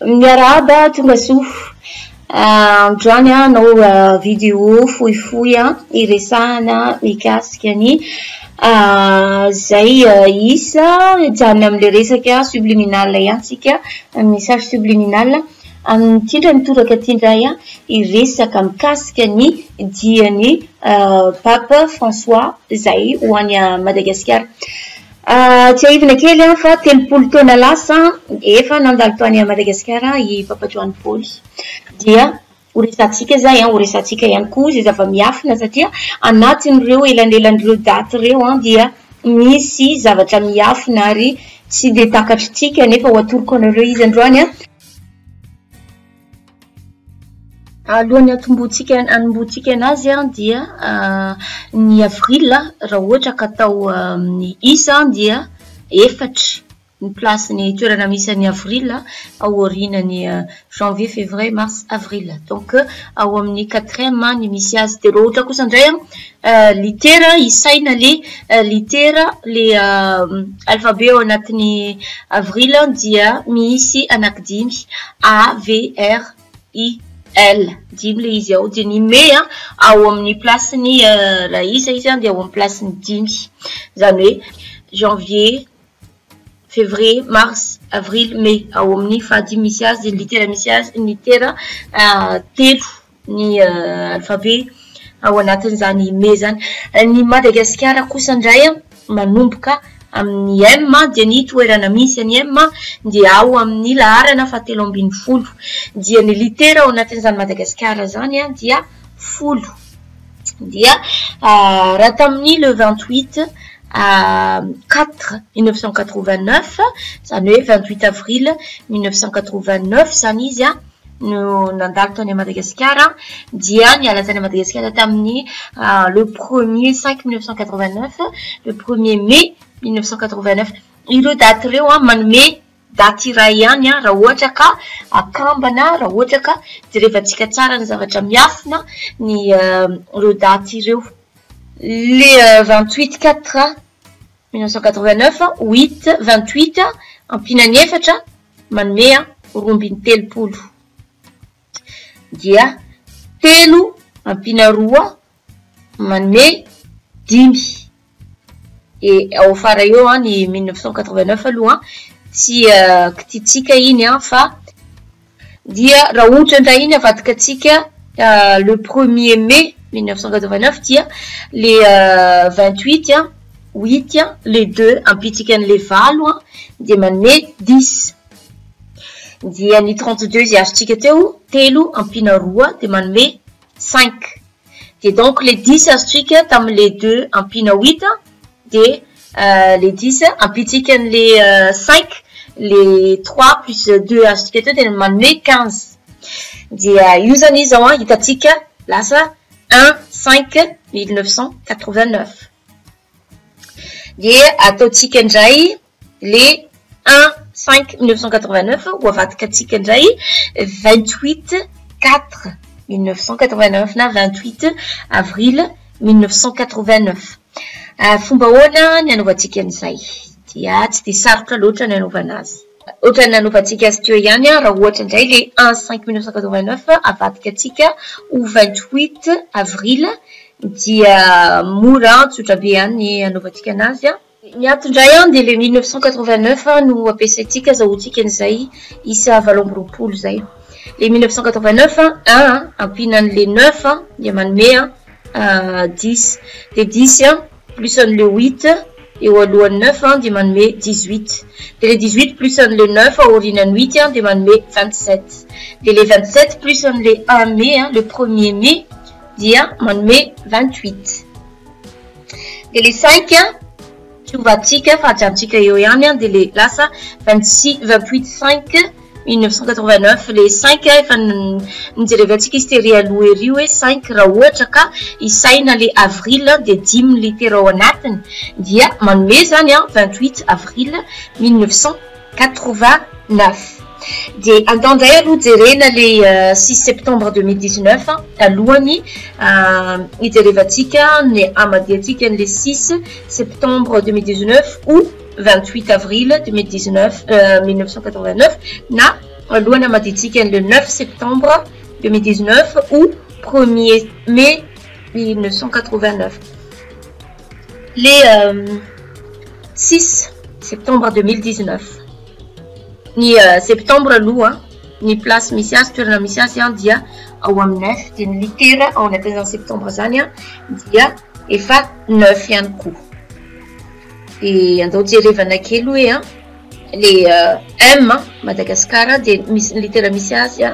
Miarahaba tonga soa. Androany hanao vidéo fohifohy hiresahana mikasika ny izay isa hijanona amin'ilay resaka subliminal ihany tsika, message subliminal. Amin'ity indray mitoraka ity indray hiresaka mikasika ny dian'i Pape François izay ho any Madagasikara. Tsiahivina kely fa 30 taona lasa efa nandalo tany Madagasikara i Papa Joany Paoly. Dia ho resahantsika izay, ho resahantsika ihany koa izay zava-miafina satria anatin'ireo elanelan'ireo daty ireo dia misy zavatra miafina ary tsy dia takatritsika nefa ho atoroko anareo izy androany. Alohan'ny hatombohantsika hanombohantsika anazy dia ny avril raha ohatra ka atao amin'ny isa dia efatra ny place ny toerana misy an'ny avril ao aorianan'ny janvier, février, mars, avril. Donc ao amin'ny quatrième ny misy azy. Dia raha ohatra kosa indray litera isaina le litera le alphabet ao anatin'ny avril dia misy anankidimy A, V, R, I, L. Dimy le izy ao. Dia ny mai ao amin'ny place-ny raha isa izy dia ao amin'ny place-ny dimy. Izany hoe janvier, février, mars, avril, mai. Ao amin'ny fahadimy misy azy, ny litera misy azy, ny litera telo ny alphabet ao anatin'izany mai izany. Ny Madagasikara kosa indray manomboka amin'ny M dia ny toerana misy an'ny M dia ao amin'ny laharana fahatelo ambin'ny folo. Dia ny litera ao anatin'izany Madagasikara izany dia folo. Dia raha tamin'ny le 28 4 1989, izany hoe 28 avril 1989 izany izy no nandalo tany Madagasikara, dia niala tany Madagasikara tamin'ny le premier 5 1989, le premier mai 1989. Ireo daty ireo manome daty iray ihany raha ohatra ka akambana, raha ohatra ka jerevantsika tsara ny zavatra miafina ny ireo daty ireo. Le 28 4 1989, 8 28 ampiana ny efatra manome 32. Dia telo ampiana roa manome dimy. E ao afara eo ny 1989 aloha tsy kititsika iny fa dia raha ohatra indray iny avadika antsika le premier mai 1989 dia le 28 8 le 2 ampitsika an'le valo dia manome 10. Dia ny 32 izay azontsika teo, telo ampiana roa dia manome 5. Dia donc le 10 azontsika tamin'le 2 ampiana 8 dia le 10 ampitsika an'le 5, le 3 plus 2 azontsika teo dia manome 15. Dia io zany izy zao hitantsika lasa 1 5 1989. Dia ataontsika indray le 1 5 1989 ho avadika antsika indray 28 4 1989 na 28 avril 1989. Fomba ahoana ny anaovantsika an'izay? Dia tsy dia sarotra loatra ny anaovana azy. Ohatran'ny nanaovantsika azy teo ihany, raha ohatra indray le 1 5 1989 avadika antsika ho 28 avril dia mora tsotra be ihany ny anaovantsika anazy. Ny ato indray dia le 1989 no ampiasaintsika azahoantsika an'izay isa 28 izay. Le 1989 1 ampiana an'le 9 dia manome 10. Dia 10 plus an'le 8 eo alohan'ny 9 dia manome 18. Dia le 18 plus an'le 9 aorianan'ny 8 dia manome 27. Dia le 27 plus an'le 1 mai, le premier mai dia manome 28. Dia le 5 tsy ovantsika fa ajanontsika eo ihany dia le lasa 26, 28 5 1989. Le 5 efa nijerevantsika izy tery aloha ery hoe 5 raha ohatra ka isaina le avril dia dimy litera ao anatiny dia manome zany 28 avril 1989. Dia andao indray aloha jerena le 6 septembre 2019 alohany hijerevantsika ny hamadiantsika ny le 6 septembre 2019 ou 28 avril 2019, 1989 na. Alohan'ny hamadintsika ny le 9 septembre 2019 ou premier mai 1989. Le 6 septembre 2019. Ny septembre aloha, ny place misy azy, toerana misy azy dia ao amin'ny 9, dia ny litera ao anatin'izany septembre izany dia efa 9 ihany koa. Dia andao jerevana kely hoe le M Madagascar dia misy ny litera misy azy,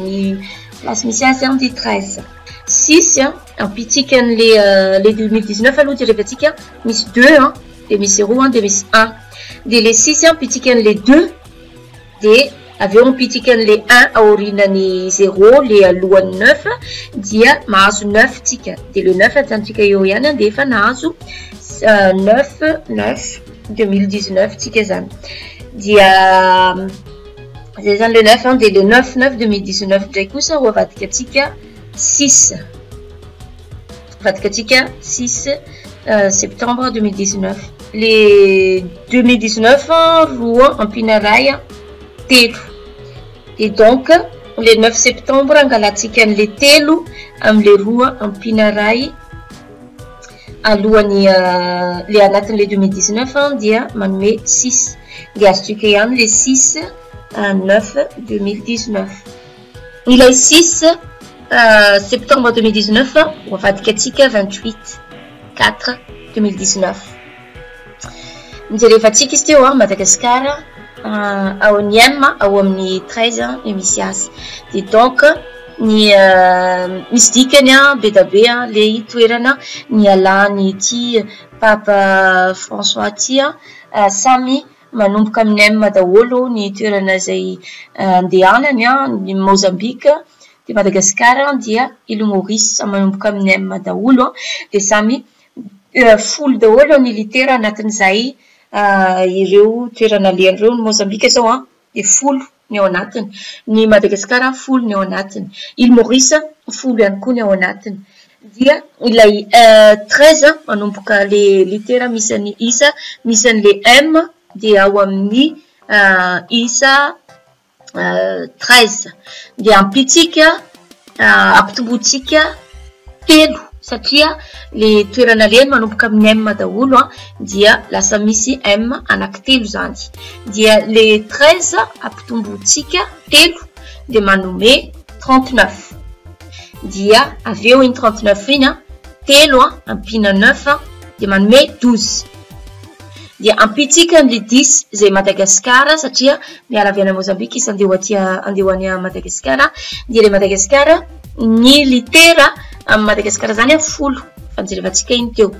ny place misy azy dia 13. 6 ampitsika an'le le 2019 aloha jerevantsika, misy 2 dia misy 0 dia misy 1. Dia le 6 ampitsika an'le 2 dia avy eo ampitsika an'le 1 aorianany 0 le alohan'ny 9 dia mahazo 9 tsika. Dia le 9 ajantsika eo ihany dia efa nahazo 9 9 2019 tsika zany. Dia zay zany le 9, dia le 9 9 2019 indray kosa ho avadika antsika 6. Avadika antsika 6 septembre 2019. Le 2019 roa ampiana iray telo. Et donc le 9 septembre angalantsika an'le telo amin'le roa ampiana iray alohan'ny le anatin'le 2019 dia manome 6. Dia azontsika ihany le 6 9 2019. Ilay 6 septembre 2019 ho avadika antsika 28 4 2019. Mijerevantsika izy teo Madagasikara ao ny M ao amin'ny 13 no misy azy. Dia donc ny misy dikany be dia be le toerana nialany ity Papa François ity, samy manomboka amin'ny M daholo ny toerana izay andehanany, ny Mozambique dia Madagasikara dia Île Maurice, samy manomboka amin'ny M daholo, dia samy folo daholo ny litera anatin'izay ireo toerana alehany ireo. Ny Mozambique zao dia folo ny ao anatiny, ny Madagasikara folo ny ao anatiny, Île Maurice folo ihany koa ny ao anatiny. Dia ilay 13 manomboka le litera misy ny isa misy an'le M dia ao amin'ny isa 13. Dia ampitsika ampitombotsika telo satria le toerana alehany manomboka amin'ny M daholo dia lasa misy M anankitelo zany. Dia le 13 ampitombotsika telo dia manome 39. Dia avy eo iny 39 iny telo ampiana 9 dia manome 12. Dia ampitsika ny 10 izay Madagasikara satria miala avy any Mozambique izy andeha ho aty andeha ho any Madagasikara. Dia le Madagasikara ny litera amin'ny Madagasikara zany folo fa nijerevantsika iny teo.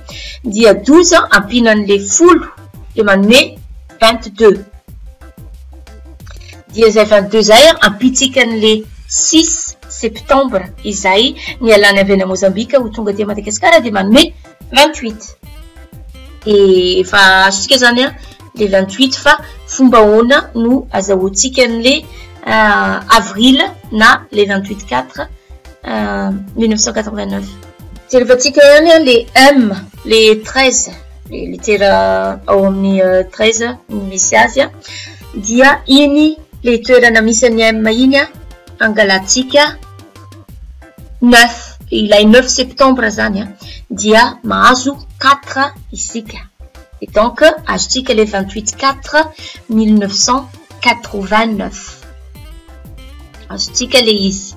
Dia 12 ampiana an'le folo dia manome 22. Dia izay 22 izay ampitsika an'le 6 septembre izay nialany avy any Mozambique ho tonga aty Madagasikara dia manome 28. Dia efa azontsika zany le 28 fa fomba ahoana no azahoantsika an'le avril na le 28 4 1989. Jerevantsika ihany le M le 13 le litera ao amin'ny 13 misy azy dia iny le toerana misy an'ny M iny angalantsika 9 ilay 9 septembre zany dia mahazo 4 isika. Et donc azontsika le 28 4 1989. Azontsika le izy.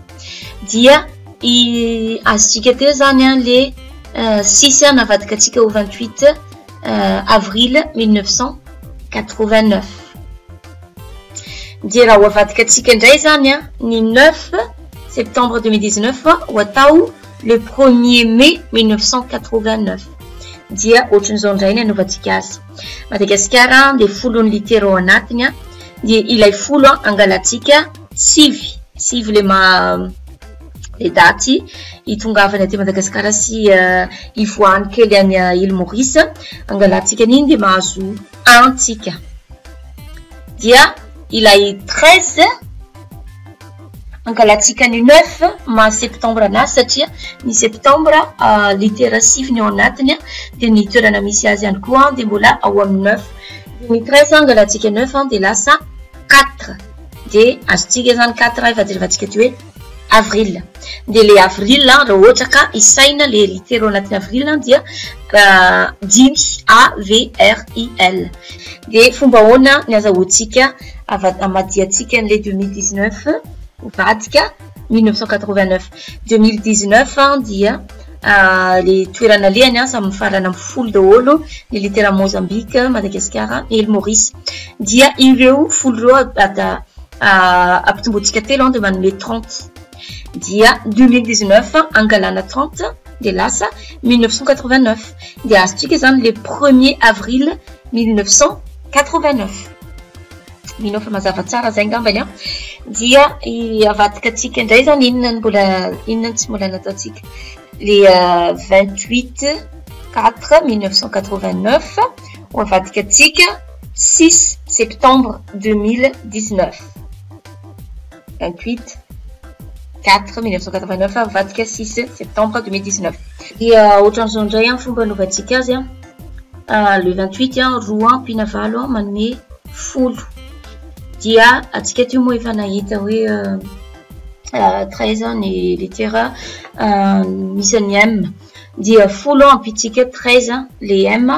Dia azontsika teo zany le 6 navadika antsika ho 28 avril 1989. Dia raha ho avadika antsika indray zany ny 9 septembre 2019 ho atao le 1er mai 1989. Dia ohatran'izao indray ny anaovantsika azy. Madagasikara dia folo ny litera ao anatiny, dia ilay folo angalantsika sivy, sivy le ma le daty hitongavany aty Madagasikara sy hivoahany kely any Île Maurice, angalantsika an'iny dia mahazo 1 tsika. Dia ilay 13 angalantsika ny 9 maha septembre anazy satria ny septembre litera sivy ny ao anatiny dia ny toerana misy azy ihany koa dia mbola ao amin'ny 9. Ny 13 angalantsika 9 dia lasa 4. Dia azontsika zany 4 efa jerevantsika ty hoe avril. Dia le avril raha ohatra ka isaina le litera ao anatin'ny avril dia 5, A V R I L. Dia fomba ahoana ny azahoantsika amadiantsika an'le 2019 vadika 1989? 2019 dia le toerana alehany samy mifarana amin'ny 10 daholo ny litera Mozambique, Madagasikara, île Maurice. Dia ireo 10 ireo ampitomboantsika 3 dia manome 30. Dia 2019 angalana 30 dia lasa 1989. Dia azontsika zany le 1er avril 1989. Mino fa mazava tsara zay angambany a. Dia avadika antsika indray zany inona ny mbola, inona ny tsy mbola nataontsika. Le 28 4 1989 ho avadika antsika 6 septembre 2019. 28 4 1989 avadika 6 septembre 2019. Dia ohatran'izao indray ny fomba anaovantsika azy a. Le 28 roa ampiana 8 manome 10. Dia antsika teo moa efa nahita hoe 13 ny litera misy ny M. Dia 10 ampitsika 13 le M,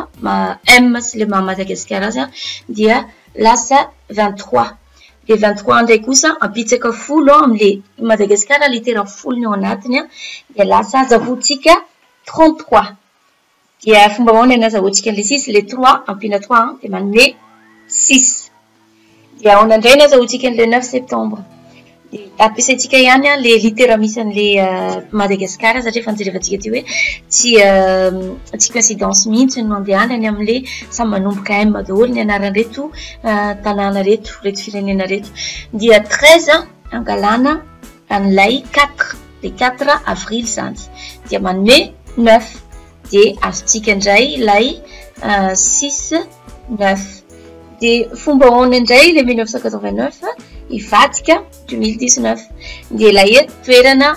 M sy le maha Madagasikara azy dia lasa 23. Dia 23 indray kosa ampitsaka 10 amin'le Madagasikara litera 10 ny ao anatiny dia lasa azahoantsika 33. Dia fomba ahoana ny azahoantsika an'le 6? Le 3 ampiana 3 dia manome 6. Dia ahoana indray ny azahoantsika an'le 9 septembre? Dia ampiasaintsika ihany le litera misy an'le Madagasikara satria efa nijerevantsika ty hoe tsy coïncidence mihitsy no andehanany amin'le samy manomboka M daholo ny anaran'ireto tanàna reto, reto firenena reto. Dia 13 angalana an'ilay 4, le 4 avril zany. Dia manome 9. Dia azontsika indray ilay 6 9. Dia fomba ahoana indray le 1989 hivadika 2019? Dia ilay eto toerana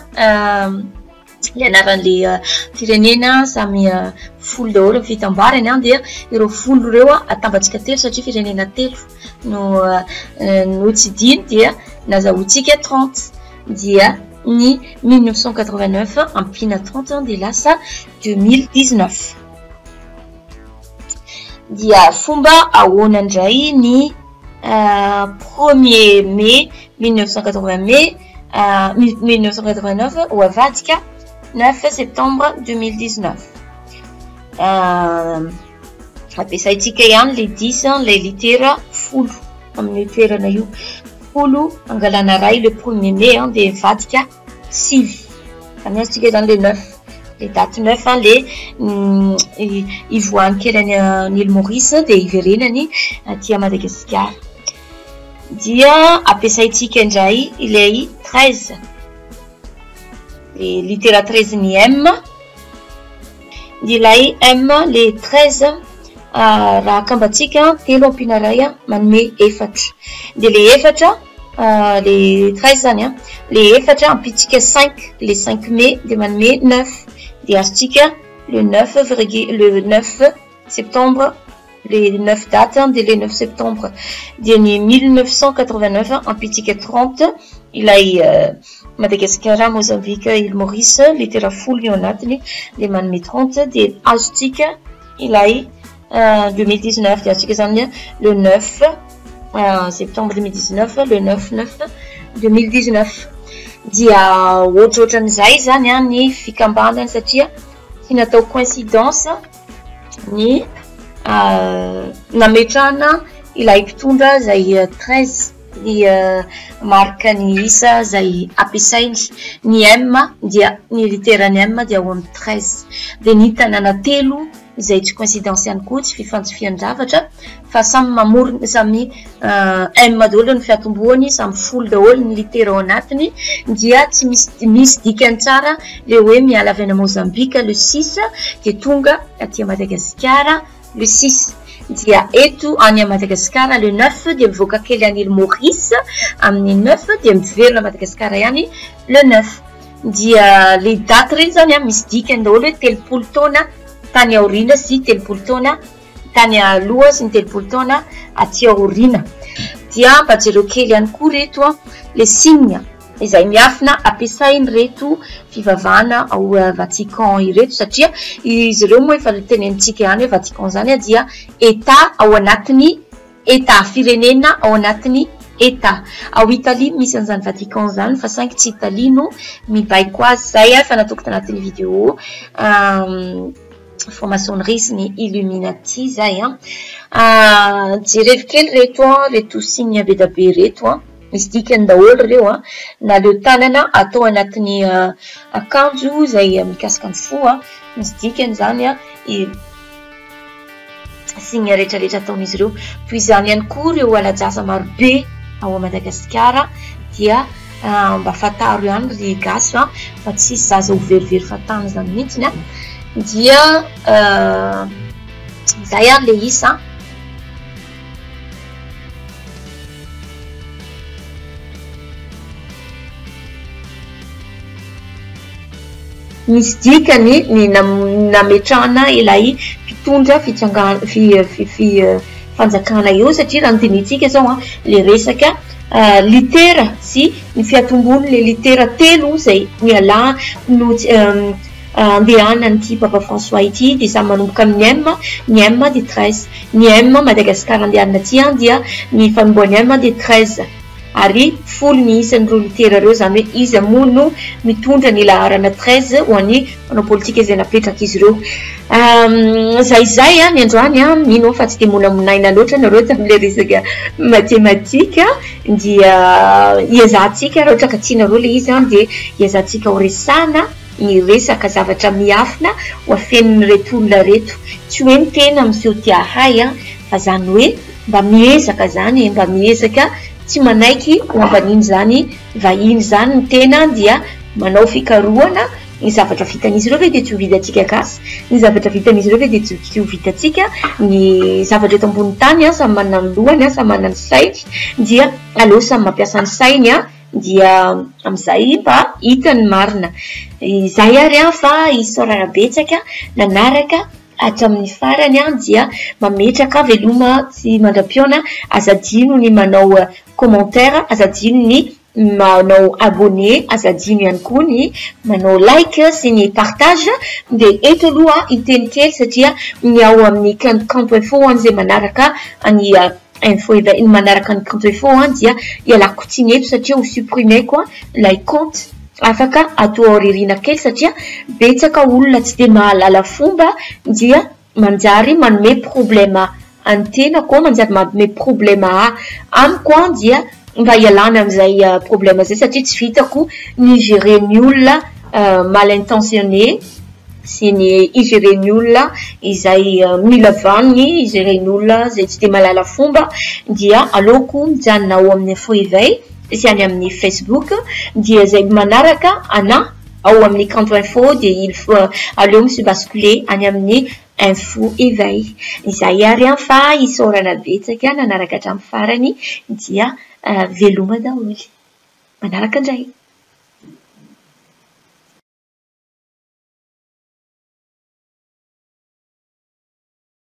le anaran'le firenena samy 10 daholo ny fitambarany dia ireo 10 ireo atambatsika 3 satria firenena 3 no notsidihiny dia nazahoantsika 30. Dia ny 1989 ampiana 30 dia lasa 2019. Dia fomba ahoana indray ny 1er mai 1980 mai, 1989 ho avadika 9 septembre 2019. Ampiasaintsika ihany le 10 le litera 10 amin'io toerana io. 10 angalana 1 le 1er mai dia mivadika 9. Zany azontsika zany le 9, le date 9 le ivoahany kely any île Maurice dia iverenany aty Madagasikara. Dia ampiasaintsika indray ilay 13, le litera 13 ny M, ilay M le 13 raha akambantsika 3 ampiana 1 manome 4. Dia le 4, le 13 zany le 4 ampitsika 5, le 5 mai dia manome 9. Dia azontsika le 9 virgule, le 9 septembre, le 9 date dia le 9 septembre. Dia ny 1989 ampitsika 30 ilay Madagasikara, Mozambique, île Maurice, litera 10 ny ao anatiny dia manome 30. Dia azontsika ilay 2019. Dia azontsika zany le 9 septembre 2019, le 9 9 2019. Dia ohatrohatran'izay zany ny fikambanany satria tsy natao coïncidence ny nametrahana ilay mpitondra izay 13 ny marika ny isa izay ampiasainy. Ny M dia ny literan'ny M dia ao amin'ny 13. Dia ny tanàna 3 izay tsy coïncidence ihany koa, tsy fifantsifian-javatra fa samy mamorona, samy M daholo ny fiatombohany, samy 10 daholo ny litera ao anatiny. Dia tsy misy dikany tsara le hoe miala avy any Mozambique le 6 dia tonga aty Madagasikara le 6. Dia eto any Madagasikara le 9 dia mivoaka kely any île Maurice amin'ny 9 dia miverina Madagasikara ihany le 9. Dia le date ireny zany misy dikany daholo hoe 30 taona tany aoriana sy 30 taona tany aloha sy ny 30 taona aty aoriana. Dia mba jereo kely ihany koa reto an, le signe izay miafina ampiasain'ireto fivavahana ao Vatican ireto satria izy ireo moa efa notenenintsika ihany hoe Vatican izany dia Etat ao anatin'ny Etat, firenena ao anatin'ny Etat. Ao Italie misy an'izany Vatican izany fa saingy tsy Italie no mibaiko azy. Izay efa nataoko tanatin'ny vidéo franc-maçonnerie sy ny Illuminati izay an. Jerevo kely reto an, reto signe be dia be reto an. Misy dikany daholo ireo an. Na leo tanana atao anatin'ny akanjo izay mikasika ny fo an, misy dikany izany an. Signe rehetra rehetra ataon'izy ireo. Toy izany ihany koa ireo ala-jaza marobe ao Madagasikara dia mba fantaro ihany ry gasy a, fa tsisy zaza ho verivery fahatany izany mihitsy an. Dia izay ary ilay isa an. Misy dikany ny nametrahana ilay mpitondra fanjakana eo satria raha ny dinihintsika izao ilay resaka litera sy ny fiatombon'ilay litera telo izay nialana no andehanan'ity Papa François ity dia samy manomboka amin'ny M, ny M dia 13, ny M Madagascar andehanana aty dia ny fanombohan'ny M dia 13. Ary 10 ny isan'ireo litera ireo, izany hoe iza moa no mitondra ny laharana 13 ho an'ny mpanao politika izay napetrak'izy ireo. Izay izay ny androany, mino aho fa tsy dia monamonaina loatra nareo tamin'ilay resaka matematika, dia hiezahantsika raha ohatra ka tianareo ilay izy dia hiezahantsika ho resahana ny resaka zavatra miafina ho afenin'ireto olona ireto. Tsy hoe ny tena miseho te hahay fa izany hoe mba miezaka izany e, mba miezaka tsy manaiky ho ambanian'izany vahiny izany ny tena dia manao fikarohana ny zavatra vitan'izy ireo ve dia tsy ho vitantsika gasy, ny zavatra vitan'izy ireo ve dia tsy ho vitantsika, ny zavatra eto ambonin'ny tany an, samy manana ny lohany an, samy manana ny sainy dia aleo samy mampiasa ny sainy an, dia amin'izay mba hita ny marina. Izay ary an fa isaorana betsaka nanaraka hatramin'ny farany an dia mametraka veloma sy mandra-pihaona, aza adino ny manao commentaire, aza adino ny manao abonné, aza adino ihany koa ny manao like sy ny partage, dia eto aloha hiteny kely satria ny ao amin'ny kanto info ho an'izay manaraka ny info ny manaraka ny kanto info dia ialako tsiny eto satria ho supprimer-ko ilay compte afaka atao aoriana kely satria betsaka olona tsy dia mahalala fomba dia manjary manome problème an'ny tenako, manjary manome problème ahy amiko dia mba hialana amin'izay problème izay satria tsy vitako ny gérer ny olona mal intentionné sy ny hi-gérer ny olona izay mila vaniny, hi-gérer ny olona izay tsy dia mahalala fomba dia aleoko mijanona ao amin'ny info éveil sy any amin'ny Facebook dia izay manaraka ana ao amin'ny kanto info dia il faut aleo mi-se basculer any amin'ny info éveil. Izay ary an fa isaorana betsaka nanaraka hatramin'ny farany dia veloma daholo. Manaraka indray.